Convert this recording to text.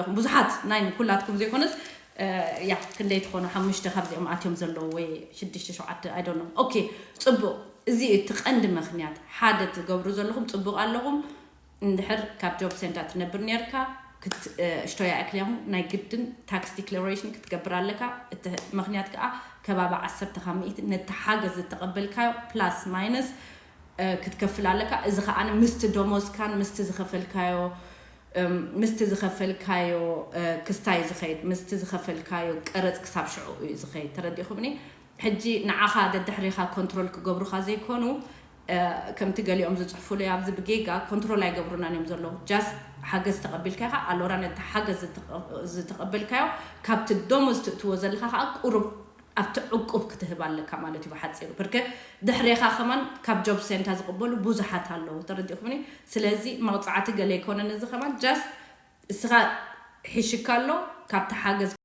ኢኹም ብዙሓት ናይ ኩላትኩም ዘይኮነስ ያ ክንደይ ትኾኑ ሓሙሽተ ካብዚኦም ኣትዮም ዘለዉ ወይ ሽዱሽተ ሸውዓተ I don't know okay ጽቡቕ። እዚ እቲ ቀንዲ ምኽንያት ሓደ ትገብሩ ዘለኹም ጽቡቕ ኣለኹም። እንድሕር ካብ job center ትነብር ነርካ እሽቶያ ኣክልያሙ ናይ ግድን tax declaration ክትገብር ኣለካ። እቲ ምኽንያት ከዓ ከባቢ ዓሰርተ ካብ ሚእቲ ነቲ ሓገዝ ዝተቐበልካዮ plus minus ክትከፍል ኣለካ። እዚ ከዓ ምስቲ ደሞዝካን ምስቲ ዝኸፈልካዮ ምስቲ ዝኸፈልካዮ ክስታይ ዝኸይድ ምስቲ ዝኸፈልካዮ ቀረፅ ክሳብ ሽዑ እዩ ዝኸይድ። ተረዲኹምኒ? ሕጂ ንዓኻ ደድሕሪኻ ኮንትሮል ክገብሩኻ ዘይኮኑ ከምቲ ገሊኦም ዝፅሕፉለይ ኣብዚ ብጌጋ ኮንትሮል ኣይገብሩናን እዮም ዘለዉ። ጃስት ሓገዝ ተቐቢልካ ኢኻ ኣሎራ ነቲ ሓገዝ ዝተቐበልካዮ ካብቲ ደሞዝ ትእትዎ ዘለኻ ከዓ ቁሩብ ኣብቲ ዕቁብ ክትህብ ኣለካ ማለት እዩ ብሓፂሩ። ብርክ ድሕሬኻ ከማን ካብ ጆብ ሴንታ ዝቕበሉ ብዙሓት ኣለዉ። ተረዲኹምኒ? ስለዚ መቕፃዕቲ ገለ ይኮነን እዚ ከማን ጃስት እስኻ ሒሽካ ኣሎ ካብቲ ሓገዝ